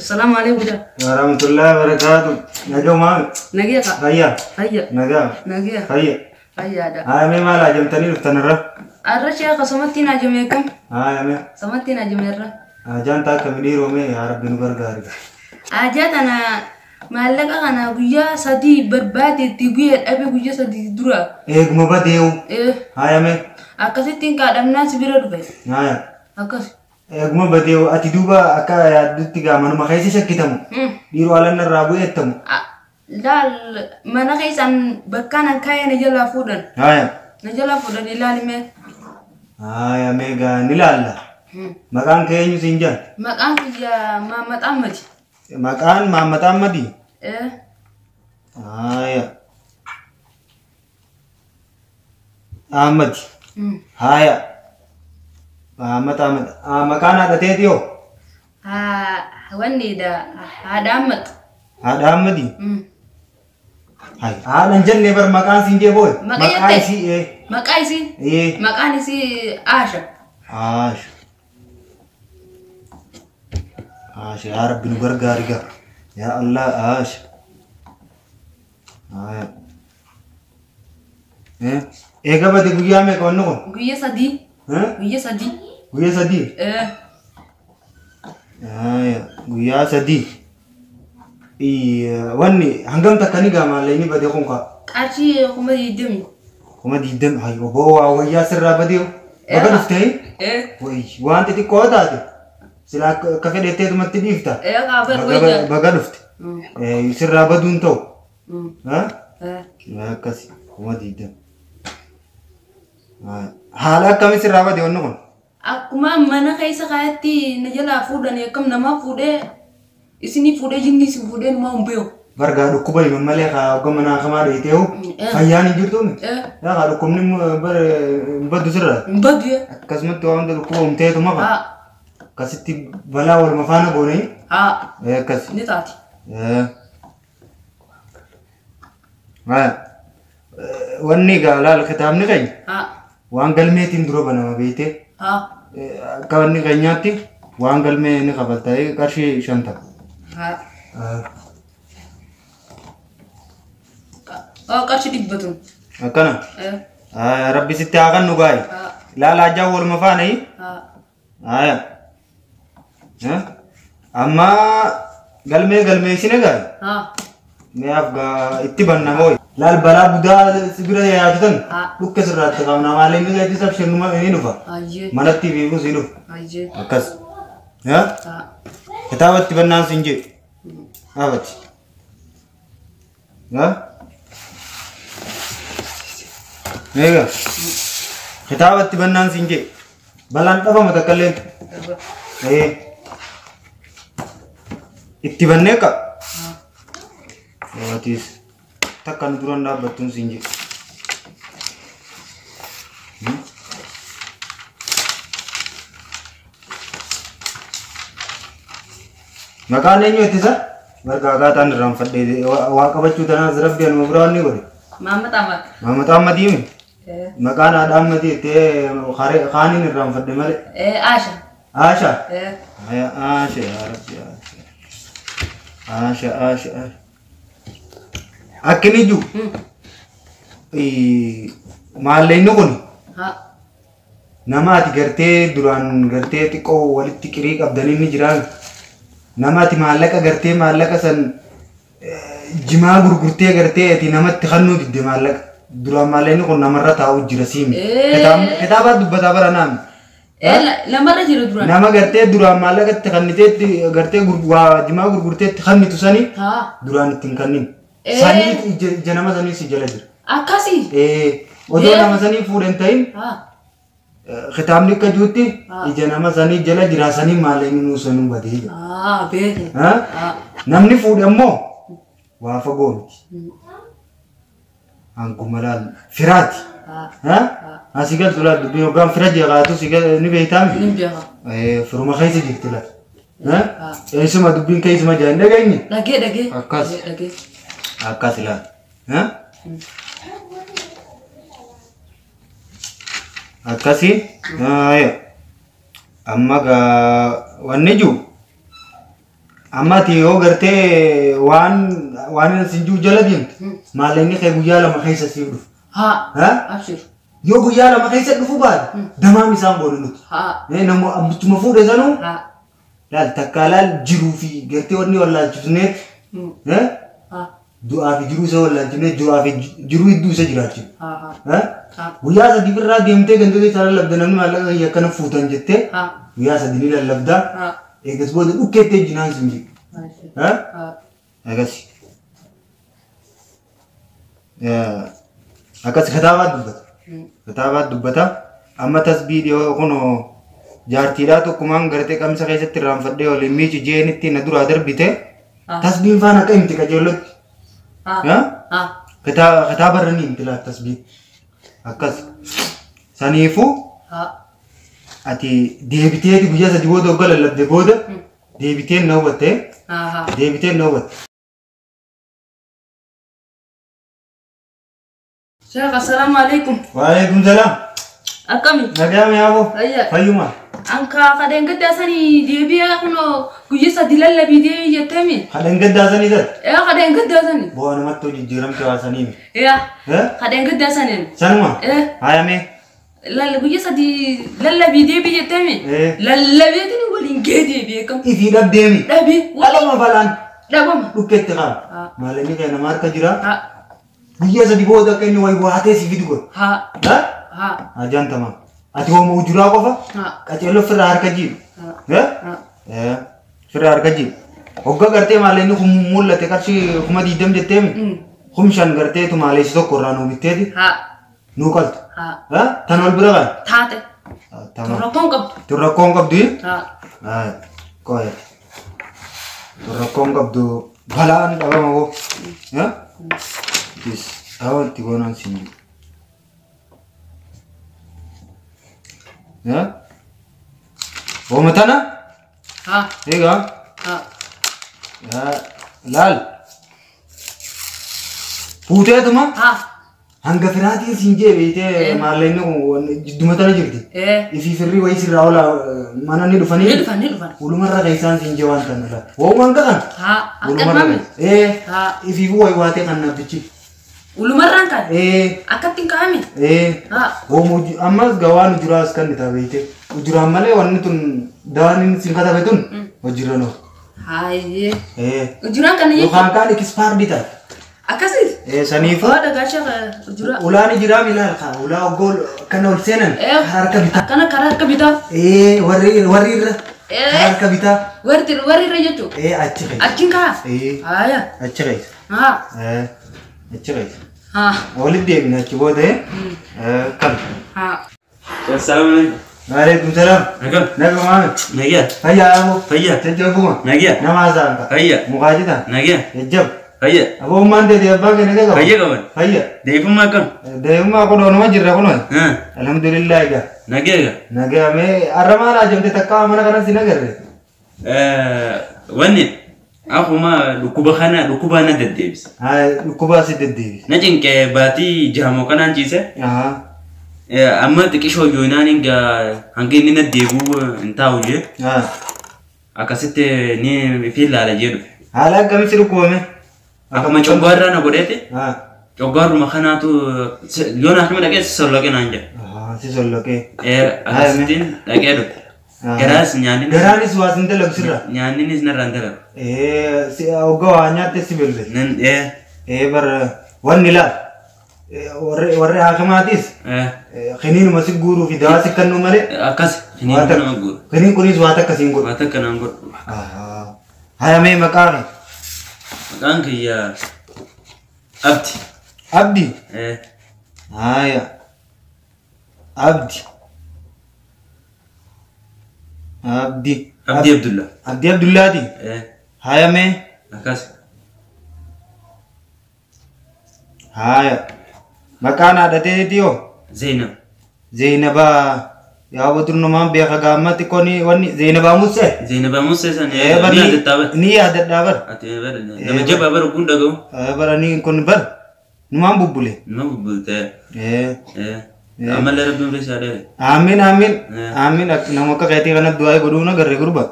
Salaamu alaikum. Warahmatullahi wabarakatuh. Nagaa maami? Nagaa ka. Fayyaa. Fayya. Nagaa. Nagaa. Fayya. Fayyaadha. Haa mee maal ajamtanii dhuftan irra? Arra sheekha somattiin ajame kam? Haa mee. Somattiin ajame irra. Ajaan taakka midhiiroo mee yaa Rabbi nu gargaari. Ajaa tana maallaqa kana guyyaa 3 barbaade itti guyyaa dhabe guyyaa 3 dura. Eeguma badeewu. Haa mee. Akkasittiin kaadhamnaan si bira dhufe. Haa. Akkas. Eeguma badeewu ati duuba akka yaaddutti gaa manuma keessa shakkitamu. Dhiiroo alanna irraa bu'eettamu. Laal mana keessan bakkaan an kaayee na jalaa fuudhan. Haa. Na jalaa fuudhan ilaali mee. Haa mee gaa ni laalla. Maqaan kee eenyu siin jedhan? Maqaan kiyya Maammat Ahmadi. Maqaan Maammat Ahmadi? Haa. Ahmadi. Haa. Maammat Ahmad. Maqaan haadha teetii hoo? Haa wanni dha haadha Ahmad. Haadha Ahmadi? Hai, haadha hin jenne bar maqaan siin jee booy. Maqaa isii. Maqaa isii? Maqaan isii Aasha. Aasha. Aasha yaa Rabbi nu gargaari gaa. Yaa Allah Aasha. Haa. Eega bade guyyaa meeqa wanni kun? Guyyaa 3. Guyyaa 3. Guyyaa 3? Haa, guyyaa 3. Wanni hangam takka ni gaa maallaqni bade kun kaa? Qarshii 20,000. 20,000 hayi obbo waa wayyaa sirraa badee baga dhuftee? Wayi waan xixiqqoo taate sila akka fedhetteetumatti dhiifta. Baga dhufte. Sirraa baduun ta'u. Akkasi 20,000. Haala akkamii sirraa bade wanni kun? Akkuma mana keessa kaayatti na jalaa fuudhanii akkam namaa fuudhee isinii fuudhee jinni isin fuudhee numaa hin beeku. Bargaa dhukkuba himan malee kaa hogga manaa kamaa dheeteehu fayyaan hin jirtuumi. Yaa kaa dhukkubni hin baddu sirraa. Hin baddu. Akkasumatti waan hunda dhukkuba humteetuma kaa. Akkasitti balaa waluma faana goonee. Akkas. Ni taati. Wanni gaa laal kitaabni keenya. Waan galmeetiin dura banama beektee. Akka wanni keenyaatti waan galmee ni kafalta qarshii 50. Qarshii 100. Akkana? Rabbi sitti haa kennu gaa'e. Laala ajaa waluma faana. Haa. Amma galmee galmeessine gaa'e. Mi'aaf gaa itti banna mooyi. Laal balaa budaa si bira yaadu tan dhukke sirraatti qabna maal inni gaatti sabshennuma ni dhufa. Manatti fiigus ni dhufa. Akkas. Kitaaba itti bannaan siin jedhu. Dhaabati. Eega. Kitaaba itti bannaan siin jedhu. Balaan dhabama takka illee. Itti bannee qa. Atis takka nu duraan dhaabbattuun siin jedhu. Maqaan eenyu ittisa? Bargaa akkaataan irraanfadhee waa qabachuu tanaas Rabbi anuma biraa wanni godhe. Maammat Ahmad. Maammat Ahmad himi? Maqaan haadha Ahmad jettee kaaniin irraanfadhe malee. Aasha. Aasha? Aasha yaa Rabbi Aasha. Aasha Aasha Aasha. Akkini jiru. Maallaqni kun nama ati gartee duraan gartee xiqqoo walitti qirii qabdanii ni jiraan. Nama ati maallaqa gartee maallaqa san jimaa gurgurtee gartee ati namatti kennuu didde maallaqa. Duraan maallaqni kun namarra taa'u jira siimi. Kitaaba dubbataa bara naami. Namarra jira duraan. Nama gartee duraan maallaqa itti kenniteetti gartee jimaa gurgurteetti kennitu sani duraan ittiin kennin. Sanii ija nama sanii si jala jira. Akkasii? Odoo nama sanii fuudhan ta'in kitaabni akka jirutti ija nama sanii jala jira sanii maallaqni nuu sanuu badee jira. Beeke. Namni fuudhe immoo waa fagoo miti. Hanguma laal firaati. Asii galtu laal dubbiin hoggaan fira jeeqaatu si ni beektaami? Ni beeka. Firuma keessa jirti laal. Eessuma dubbiin keessuma jira hin dhageenye? Dhagee dhagee. Akkas. Dhagee. Akkas laal. Akkasi. Amma gaa wanni jiru Amma ati yoo gartee waan sin jiru jala deemte maallaqni kee guyyaa 2 keessa siif dhufu. Haa. Haa? Abshir. Yoo guyyaa 2 keessa dhufu baate damaam isaan goonu nuti. Haa. Nama ammichuma fuudhe sanuu Haa. laal takkaa laal jiruu fi gartee wanni wallaalchifneet Haa. du'aa fi jiruu isa wallaalchifneet du'aa fi jiruu hedduu isa jiraachifne. Haa. Haa? Haa. Guyyaa 3 irraa deemtee gandoota isaa lallabda namni maallaqa kiyya akkana fuutan jettee Haa. guyyaa 3 ni lallabdaa. Haa. Eegas booda dhukkeettee jinaan sin jiru. Haa. Haa? Akkas. Akkas kitaabaa dubbata. Kitaabaa dubbata. Amma tasbii dhiyoo kunoo jaartiidhaa tokkumaan gartee qamisa keessatti irraanfadhee waliin miici jeenitti na duraa darbite. Tasbiin faana akka himti qajeellotti. Haa. Haa? Kitaaba irra ni himti laata tasbiin. Akkas. Saniifuu Haa. ati deebiteeti guyyaa 3 booda hogga lallabde booda deebiteen na hubatte. Haa. Deebiteen na hubatte. Sheekh, assalaamu alaikum. Waalaikum salaam. Akkami? Nagaa mi'aawoo. Fayyaa. Fayyuma. Anka kadeen gaddaa sanii deebi'ee kunoo guyyaa 3 lallabii deebii jetteemi. Kadeen gaddaa sanii taate? Ee kadeen gaddaa sanii. Bu'aa namatti hojii jijjiiramte waa sanii. Yaa. Kadeen gaddaa saniin. Sanuma? Ee. Haayamee. Lalla guyyaa 3 lallabii deebii jetteemi. Lallabeetiin waliin gee deebi'ee kam. Ifii dhabdeemi. Dhabii. Dhabama balaan. Dhabama. Dhukkeetti qaama. Maalinni kee nama harka jira. Haa. Guyyaa 3 booda akka inni wayi waatee si fidu godha. Haa. Haa? Haa. Ajaan tamam. Ati hooma ujuraa qofa? Haa. Qaceelloo firraa harka jiidhu. Haa. Haa? Firraa harka jiidhu. Hogga gartee maalinni kun mul'ate qarshii 20,000 jetteemi? 5,000 garteetu maaleessi tokko irraa nuu bitteeti? Haa. Nuu qaltu. Haa. Haa? Tan wal bira qaali? Taate. Tamam. Rakkoon qabdu. Tun rakkoon qabdu? Haa. Haa. Qo'eeti. Tun rakkoon qabdu balaan dhabama hoo. Haa? Dis. Dhawa itti goonaan siin jiru. Haa? Hooma tana? Haa. Egaa? Haa. Haa. Laal. Fuuteetuma? Haa. Hanga firaatiin siin jee beektee maallaqni kun jidduma tana jirti. Ifii firrii wayii sirraa oolaa mana ni dhufanii. Ni dhufan ni dhufan. Walumarra keessaan siin jee waan tan irraa. Hooma hanga kana? Haa. Akka dhufame? Haa. Ifiifuu wayii waatee kan nabbichi. Walumarraan kan? Akkatti hin kaa'ame? Haa. Hooma ammas gawaan ujuraas kan ta'a beektee. Ujuraan malee wanni tun dawaan inni siin katabe tun hojiirra noo. Haayee. Ujuraan kana jechuun. Yookaan kaan ekispaardii taate. Akkasiis? Saniifuu. Waa dhagaa sheekh ujuraa. Ulaan jiraa milaal kaa ulaa oggoo kana ol seenan. Karaa harka bitaa. Akkana karaa harka bitaa. Warri irra. Karaa harka bitaa. Warri irra jechuudha. Achi keessa. Achiin kaa? Haaya. Achi keessa. Haa. Achi keessa. Haa. Walitti deebina achi booda kan. Haa. Assalaamu alaikum. Waalaikum salaam. Nagaa. Nagaa maame. Nagaa. Fayyaa aboo. Fayyaa. Jajjabuma. Nagaa. Nama haasa'an ka. Fayyaa. Mukaajita. Nagaa. Jajjab. Fayyaa. Aboo ummaan teeti abbaan kee nagaa qaba. Fayyaa qaban. Fayyaa. Deefummaa akkam? Deefummaa kun oonuma jirra kun. Alhamdulillah egaa. Nagaa egaa. Nagaa mee har'a maal ajamte takka mana kanas hin agarre? Wanni akkuma dhukkuba kana dhukkuba na deddeebisa. Haa dhukkuba si deddeebisa. Na cinqee baatii jahamoo kanaan ciise. Amma xiqqishoo yoonaan hinga hanga inni na deebi'u hin taa'u jee. Akkasitti ni fi ilaala jee dhufe. Haala akkamitti dhukkubame? Akkuma coggaarraa na godheeti. Coggaarruma kanaatu yoon akkuma dhaqee si sollaqee naan jedha. Si sollaqee. Akkasittiin dhaqee dhufe. Garaas nyaanni. Garaanis waa sin dalagu sirra. Nyaanninis narraa hin dalagu. Hoggaa waa nyaatte si belbel. Bara wanni laal. Warri haakimaatis kiniinuma si guuruu fi dawaa si kennuu malee. Akkas kiniinuma nama guuru. Kiniin kunis waa takka siin godhu. Waa takka naan godhu. Hayamee maqaa kee. Maqaan kiyya Abdi. Abdi? Haya. Abdi. Abdi. Abdi Abdullah. Abdi Abdullaati? Hayamee. Akkas. Haya. Maqaan haadha teetii hoo? Zainab. Zainabaa. Yaa badurnumaan beeka gaamma xiqqoo ni wanni Zainabaa Musee. Zainabaa Musee san ni yaadatta bar. Ni yaadadhaa bar. Ati bar nama jabaa bar kun dhaga'u. Bara ni kun bar numaan bubbule. Numa bubbulte. Ammallee rabbiin umrii isaa dheere. Amiin amiin amiin nama akka keetii kana du'aa godhuu na garee gurba.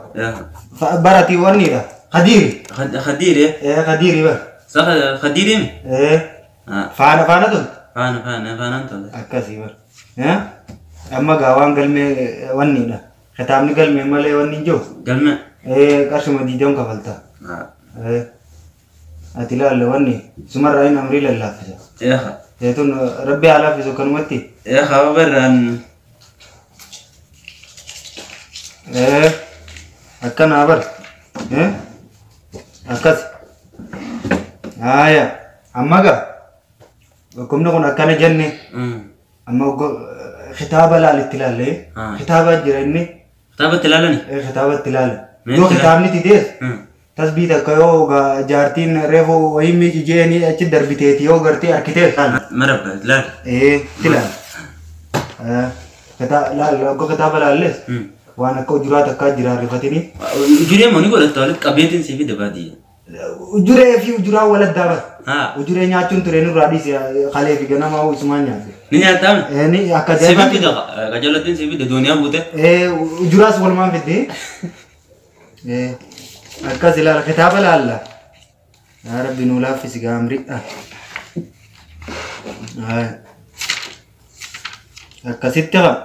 Baratii wannidha. Khadiiri. Khadiiri. Khadiiri bar. Saha Khadiiri mi? Faana faana tolte. Faana faana faanaan tolte. Akkasii bar. Amma gaa waan galmee wanniidha. Kitaabni galmee malee wanni hin jiru. Galmee. Qarshuma 20 kafalta. Ati ilaalle wanni sumarraa inni amrii lallaaffisa. Tun rabbi haa laaffisu kanumatti. Barraan. Akkanaa bar. Akkas. Haaya amma gaa dhukkubni kun akkana jenne amma kitaaba laalitti ilaalle kitaaba jira inni. Kitaaba itti ilaalani? Kitaaba itti ilaale. Yoo kitaabni tidees tasbii takka yoo jaartiin reefu wayii miici jeeni achi darbiteeti yoo gartee harkitees. Marabba ilaali. Itti ilaali. Laal akka kitaaba laalles waan akka ujuraa takkaa jira rifatini. Ujuree moo ni godhatta walitti qabeetiin si fide baadiyyaa. Ujuree fi ujuraa walatti bar. Ujuree nyaachuun ture nurraa dhiise kalee fi ganama isumaan nyaate. Ni nyaataa? Ni akka Si fide qajalattiin si fide dooniyaa buute. Ujuraas walumaan fidde. Akkas ilaala kitaaba laalla. Yaa Rabbi nuu laaffisi gaa amri. Akkasitti haa.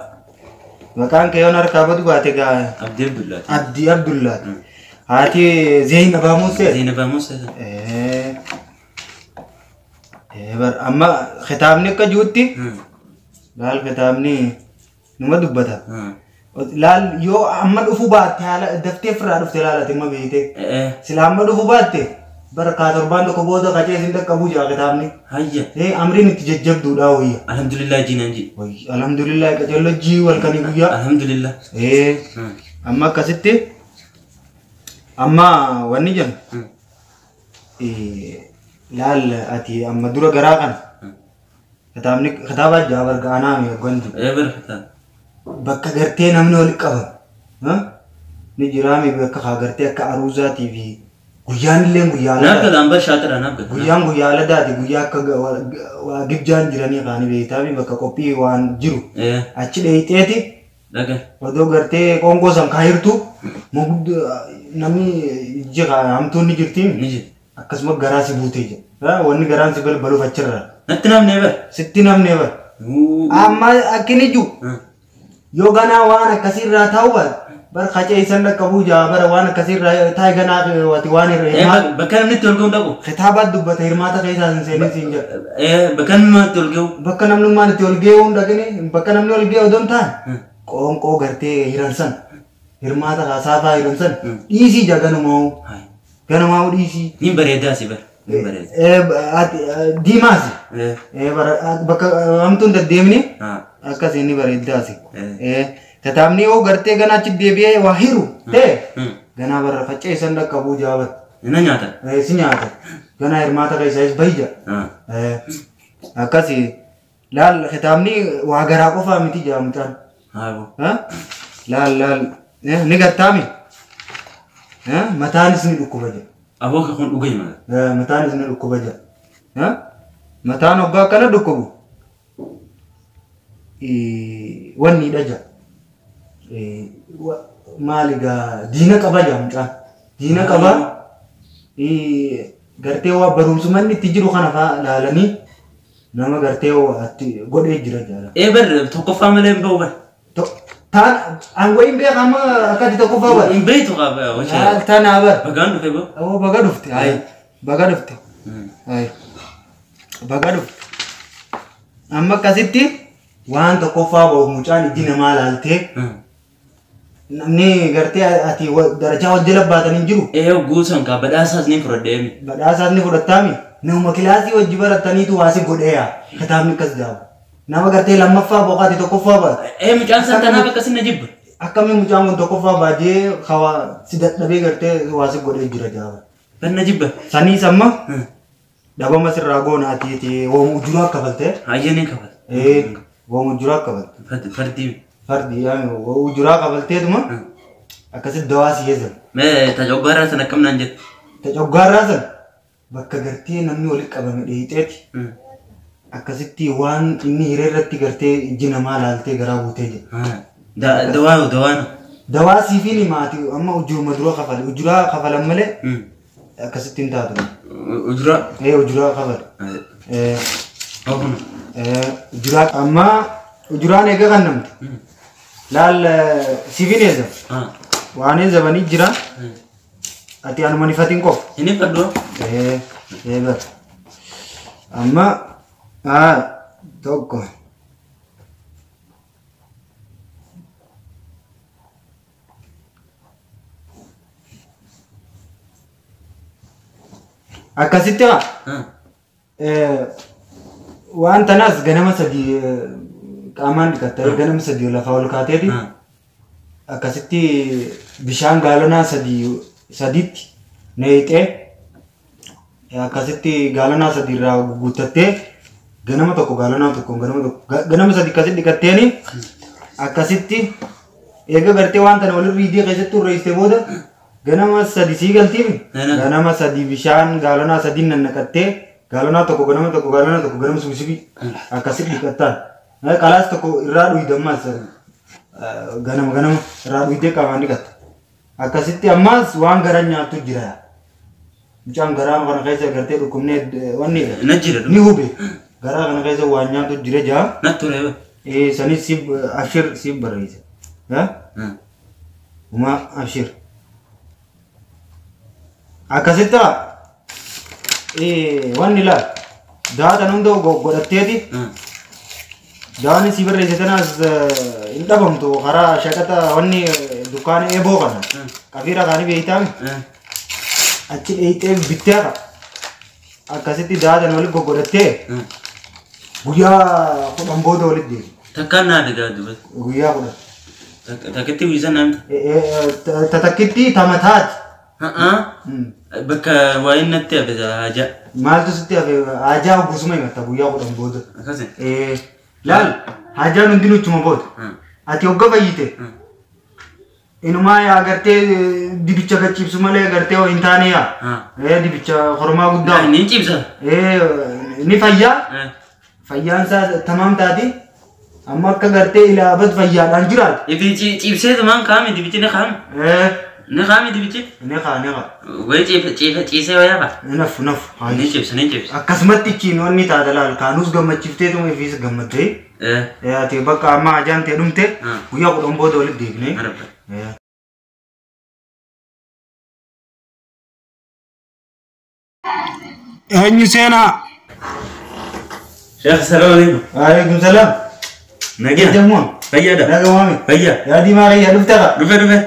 Maqaan kee yoon harkaa badu baate gaa. Abdii Abdullaati. Abdii Abdullaati. Haati Zeenabaa Musee. Zeenabaa Musee. Bar amma kitaabni akka jirutti laal kitaabni numa dubbata. Laal yoo amma dhufuu baatte haala daftee ofirraa dhufte laalati amma beeyte. Sila amma dhufuu baatte bara kaa torbaan tokko booda qacee isin dhaqqabuu jira kitaabni. Hayya. Amriin itti jajjabduudha wayya. Alhamdulillah jiinaan ji. Alhamdulillah qajeello jii walkanii guyyaa. Alhamdulillah. Amma akkasitti amma wanni jennu laal ati amma dura garaa kana kitaabni kitaaba jaabar gaanaa mi gwandu. Bar kitaaba. Bakka gartee namni walitti qabamu ni jiraami bakka haa gartee akka aruuzaatii fi guyyaan illee guyyaa Naaf gala bar shaatira naaf gala. Guyyaan guyyaa aladaati guyyaa akka waa gibjaan jiranii kaanii beektaami bakka qophii waan jiru. Achi dheeyxeeti. Dhaga. Odoo gartee qoonqoo san kaayirtu namni iji hamtuun ni jirti. Ni jira. Akkasuma garaa si buutee jira. Wanni garaan si balbaluuf achirra. Natti namnee bar. Sitti namnee bar. Amma akkini jiru. Yoo ganaa waan akkasiirraa taa'u bar qacee isan dhaqqabuu jaa bara waan akkasiirraa taa'e ganaa wati waan irra. Bakka namni itti ol ga'u dhaqu. Kitaaba dubbata hirmaata keessaa hin seenin siin jedha. Bakka namni itti ol ga'u. Bakka namnummaan itti ol ga'u hin dhaqini bakka namni ol ga'u odoo hin taane qoonqoo gartee hiransan hirmaata kaasaafaa hiransan dhiisii jaa ganumaa'u. Ganumaa'u dhiisii. Ni bareedaa si bar. Ni bareeda. Diimaasi. Bakka hamtuun deddeemni. Akkasii ni bareedaasi. Kitaabni yoo gartee ganaa achi deebi'ee waa hiru ta'e ganaa barra faca'ee isan dhaqqabuu jaabata. Ina nyaata. Si nyaata. Ganaa hirmaata keessaas bahi jira. Akkasii laal kitaabni waa garaa qofaa miti jaa mucaan. Laal laal ni gartaami. Mataanis ni dhukkuba jira. Aboo kun dhugee mala. Mataanis ni dhukkuba jira. Mataan hoggaa akkana dhukkubu. Wanni dha jira. Maali gaa diina qaba jaa mucaan. Diina qaba gartee waa barumsumanni itti jiru kana fa'aa laalanii nama gartee waa godhee jira jaala. Bar tokkoffaa malee hin ba'u bar. Taan angoo hin beekama akkati tokkoffaa bar. Hin beektu qaba hojii. Tanaa bar. Bagaan dhufe boo. Awoo baga dhufte hayi baga dhufte. Hayi baga dhufte. Amma akkasitti waan tokkoffaa ba'u mucaan ijji namaa laaltee. Namni gartee ati darajaa wajjin labbaatan hin jiru. Guutuun kaa badhaasaas ni fudhadheemi. Badhaasaas ni fudhattaami. Nama kilaasii wajji barataniitu waa si godheeya. Kitaabni akkas jaabu. Nama gartee lammaffaa boqoate tokkoffaa baate. Mucaan san tanaaf akkasin na jibba. Akkamiin mucaan kun tokkoffaa baajee hawaa si dadhabee gartee waa si godhee jira jaaba. Banna jibba. Saniis amma dhabama sirraa goona ati woomu ujuraa kafalte. Hayyee ni kafalte. Woomu ujuraa kafalte. Fardii. Fardi yaani ujuraa kafalteetuma akkasitti dawaa si geessan. Mee tajoggaarraa san akkam naan jettu? Tajoggaarraa san bakka gartee namni walitti qabame dheeyxeeti. Akkasitti waan inni hiree irratti gartee ijji namaa laaltee garaa guutee jira. Dawaa dawaan. Dawaa siifiin himaati amma ujuruma dura kafale. Ujuraa kafalan malee akkasitti hin taatu. Ujuraa? Ujuraa kafale. Ujuraa amma ujuraan eega kan namti. Laal siifiin eessa? Waan eessabanii jira. Ati anuma nifatiin qofa. Inni fadhoo? Bara. Amma tokko. Akkasitti haa? Waan tanaas ganama sadii qaamaan dhiqatta. Ganama sadii lafaa ol kaateeti. Akkasitti bishaan gaalonaa sadiitti neeyxee akkasitti gaalonaa sadii irraa guuttattee ganama tokko gaalonaa tokko ganama tokko ganama sadii akkasitti dhiqatteeni akkasitti eega gartee waan tana walirra riidee keessatti urreessite booda ganama sadii sii galtiif ganama sadii bishaan gaalonaa sadii nannaqattee gaalonaa tokko ganama tokko gaalonaa tokko ganama subii akkasitti dhiqattaan qalaas tokko irraa dhuyidammaas ganama ganama irraa dhuyidee qaamaan dhiqatta. Akkasitti ammas waan garaa nyaatu jira. Mucaan garaa kana keessa gartee dhukkubnee wanni ni hube. Garaa kana keessa waan nyaatu jira jaa. Natti ture. Sanis siif abshir siif barreessa. Uma abshir. Akkasitti wanni laal daatan hunda godhatteeti. Dawaan si barreesse tanaas hin dhabamtu karaa shaqaxa wanni dukkaana eeboo kana. Qafiira kaanii beeytaami. Achi dheeyxee bittee haqa. Akkasitti daatan walitti goggodhattee guyyaa 10 booda walitti deebi. Takkaan naa fidaa dubbatu. Guyyaa 10. Takkitti guyyaa naan. Takkitti tamataati. Bakka waa'ee natti hafe haajaa. Maaltu sitti hafe haajaa gusuma himatta guyyaa 10 booda. Akkasi. Laal haajaan hundinuu ittuma booda. Ati hogga fayyite. Inumaa yaa gartee dibicha gachiibsu malee gartee hin taane yaa. Dibicha hormaa guddaa. Ni cibsa. Ni fayyaa. Fayyaan isaa tamaam taati. Amma akka gartee ilaabat fayyaadhaan jiraatu. Ifi cibsee tumaan kaami dibichi ni kaami. Ni kaami dibichi. Ni kaa ni kaa. Wayi ciisee wayaa baa. Nafu nafu. Ni cibsa ni cibsa. Akkasumatti ittiin wanni taata laal kaanuus gammachiiftee tuma ifiis gammaddee. Ati bakka amma hajaan ta'e dhumte guyyaa 10 booda walitti deebine. Eenyu seenaa? Sheekh salaam alaikum. Waalaikum salaam. Nagaa. Jamuun. Fayyaadha. Nagaa waami. Fayyaa. Yaadii maali yaa dhufte ka? Dhufe dhufe.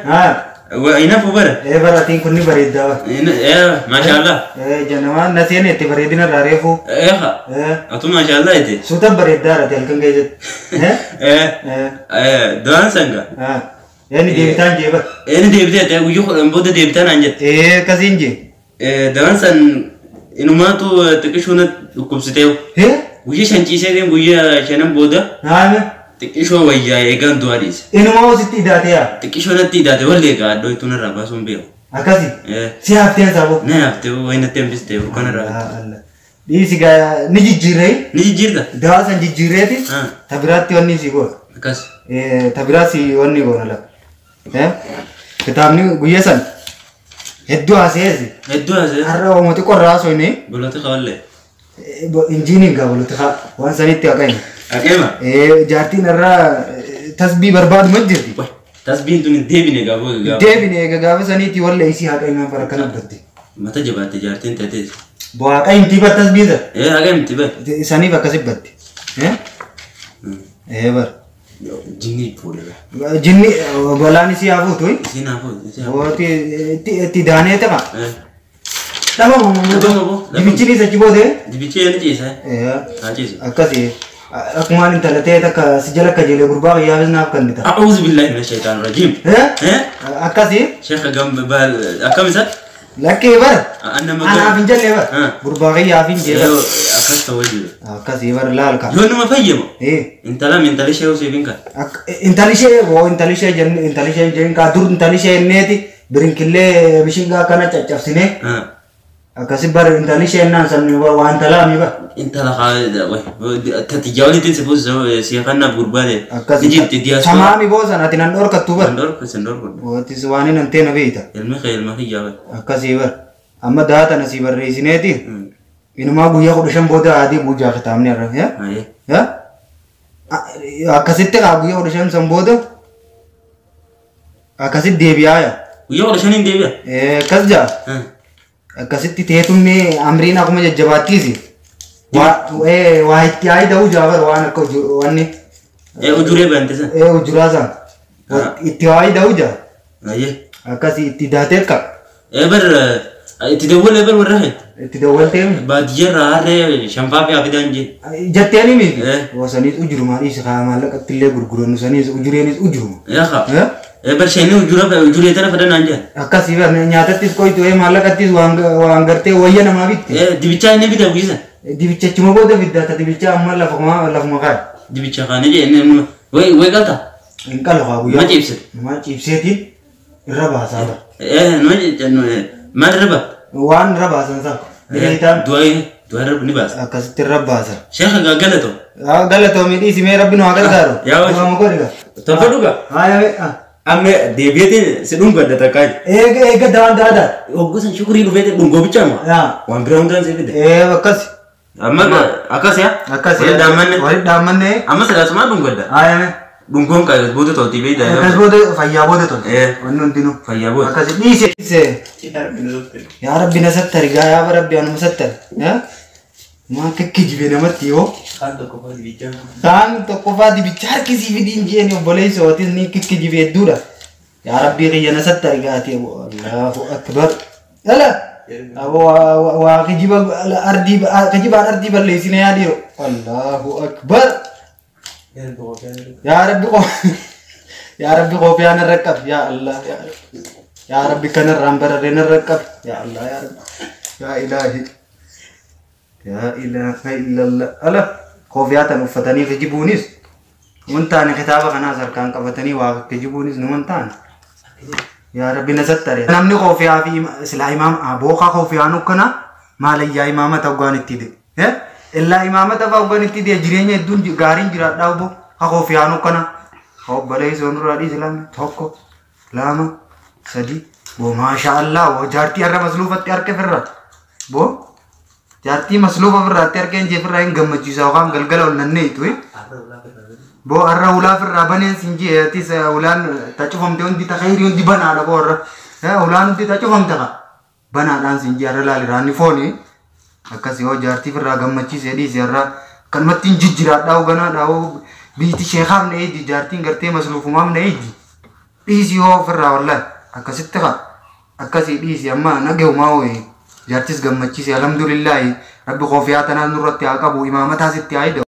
Inafu bara. Bara atiin kun ni bareeddaa. Maashaallah. Janamaan na seene itti bareedina irraa reefu. Atu maashaallah itti. Suuta bareeddaa irratti halkan keessatti. Dawaan sanga. Inni deebitaan jee bara. Inni deebitee guyyaa 10 booda deebitaan aan jette. Akkasiin jee. Dawaan san inumaatu xiqqishuu na dhukkubsitee. Guyyaa 5 ciisee guyyaa 5 booda. Xiqqishoo wayyaa eegaan du'aa dhiise. Inumaa sitti idaate yaa? Xiqqishoo natti idaate wallee egaa addoo ittuu narraa baasuun beeku. Akkasi? Si hafteen saaboo? Na haftee wayi natti hambistee burqaan irraa. Dhiisi gaa ni jijjiirree? Ni jijjiirta? Dawaa san jijjiirreeti ta biraatti wanni si goona. Akkas. Ta biraatti wanni goona lafa. Kitaabni guyyaa san hedduu haasa'eesi. Hedduu haasa'e. Har'a oomooti qorraa haasofne. Boloti qawallee. Injiiniin gaa boloti haa waan sanitti haqayne. Haqeema? Jaartiin irraa tasbii barbaaduma jirti. Tasbiin tun hin deebine gaafa gaafa. Deebine egaa gaafa saniitti walla isii haqayne bara kana abdatte. Mata jabaatte jaartiin taatees. Boo haqayimti bar tasbiin sana. Haqayimti bar. Saniif akkasi batte. Bar. Jinni fuudhe. Jinni balaan isii haa fuutu. Isiin haa fuutu. Booti itti daanee ta'a. Dhabama boo. Dibichinis achi boodee. Dibichi ni ciisa. Haa ciisu. Akkasi. Akkumaan intala ta'e takka si jala kajeelee gurbaa qiyyaafis naaf kennita. A'uuzu billahi mina shaytaan rajiim. Akkasi. Sheekha akkam isa? Lakkee bara. Anaaf hin jenne bara. Gurbaa qiyyaaf hin jee bara. Akkas ta'uu jiru. Akkasii bara laal ka. Yoo nama fayyamu. Intala intali ishee usiif hin kan. Intali ishee boo intali ishee jenne intali ishee jeen kaa dur intali ishee inneeti birinkillee bishingaa kana caccabsinee. Akkasi bara intalli isheen san waan talaami ba. Intala tatijaa si si kannaaf gurbaade. Akkasi. Ni jirti diyaaspoora. Samaami boosan ati nan dhorkattu bar. Ndorku sin dhorku. Watis waan hin anteena beeyta. Ilmi kee ilma kiyyaa bar. Akkasii bar. Amma daata na sii barreessineeti. Inumaa guyyaa 15 booda adii buujaa kitaabni irra. Aye. Akkasitti kaa guyyaa 15 san booda akkasitti deebi'aa yaa. Guyyaa 15 deebi'a. Akkas jaa. Akkasitti teetummee amriin akkuma jajjabaattiisi. Waa itti haayida'uu jaabar waan akka wanni. Ujuree bante san. Ujuraa san. Itti haayida'uu jaa. Aye. Akkasii itti daatee ka. Bar itti dawwalee bar warra hee. Itti dawwaltee. Baadiyyaarraa harree shanfaa fi hafidaan jee. Jetteeni miti. Saniis ujurumaa dhiisi kaa maallaqatti illee gurgurannu saniis ujureenis ujuruma. Yaa. Bar sheenii ujuree tana fedhan jee. Akkasii bar nyaatattis qoytu maallaqattis waan gartee wayya namaa bitti. Dibichaa inni bita guyyisa. Dibichachuma booda fiddaata dibichaa amma lafuma kaa'e. Dibicha kaane jee inni way galta. Hin qalu kaa guyyaa. Ma ciibsite. Ma ciibseetiin irra baasaa bar. Maal irra baafta? Waan irra baasan san. Beektaan. Du'aa irra ni baasa. Akkasitti irra baasan. Sheekha gaa galatoo. Galatoo miidhii simee rabbi nu haa gargaaru. Yaa wajji. Du'aa godhi gaa. Tolfa dhugaa. Haa. Amma deebi'eetiin si dhungadha takkaa. Eega eega dawaan daadaa. Hoggusan shukurii dhufeeti dhungoo bichaa moo? Yaa. Waan biraa hundaan si fide. Akkas. Amma akkas yaa? Akkas. Walitti dhaammanne. Walitti dhaammanne. Amma silaasumaa dhungadha. Haa. Dhungoon qaayos booda tolti beeyda. Akkas booda fayyaa booda tolti. Wanni hundinuu. Fayyaa booda. Akkas dhiise. Yaa Rabbi na sattari gaa yaa Rabbi anuma sattari. Maa akka kijibe namatti yoo. Kaan tokkoffaa dibicha harkisii fidiin jeeni obboleessa ootis ni kikkijibe hedduudha. Yaa Rabbi kiyya na sattari gaati Allahu akbar. Ala waa kijiba ardii kijibaan ardii balleessine yaa dhiiroo. Allahu akbar. Yaa Rabbi yaa Rabbi qophiyaan irra qab yaa Allah yaa Rabbi kanarraan bararreen irra qab yaa Allah yaa Rabbi yaa ilaahi yaa ilaaha illallah. Ala kofiyaa tan uffatanii kijibuunis wantaane kitaaba kanaas harkaan qabatanii waa kijibuunis nu wantaane. Yaa Rabbi na sattare. Namni kofiyaa fi silaa imaam bookaa kofiyaan ukkana maalayyaa imaamata hoggaan itti de. Illaa imaamata fa'aa hoggaan itti de jireenya hedduun gaariin jiraadhaa obbo ha kofiyaan ukkana. Obboleessi onduraa dhiisi lama 1 2 3 boo maasha Allah boo jaartii har'a masluufatti harka firra boo jaartii masluufa firraatti harka hin jeefirraa hin gammachiisa yookaan galgala ol nanneetu. Boo har'a ulaa firraa baneen sin jee atis ulaan tacufamte hundi ta khayrii hundi banaadha boo har'a ulaan hundi tacufamte ka banaadhaan sin jee har'a laali raanni fooni akkas yoo jaartii firraa gammachiisee dhiisi har'a kanumatti hin jijjiraadhaa hoganaadhaa hoo biiti sheekaaf na eegi jaartiin gartee masluufumaaf na eegi dhiisi hoo ofirraa wallaahi akkasitti ka akkasii dhiisi amma nagahumaa hooye jaartis gammachiise alhamdulillaahi rabbi kofiyaa tanaas nurratti haa qabu imaamataas itti haa hidhamu.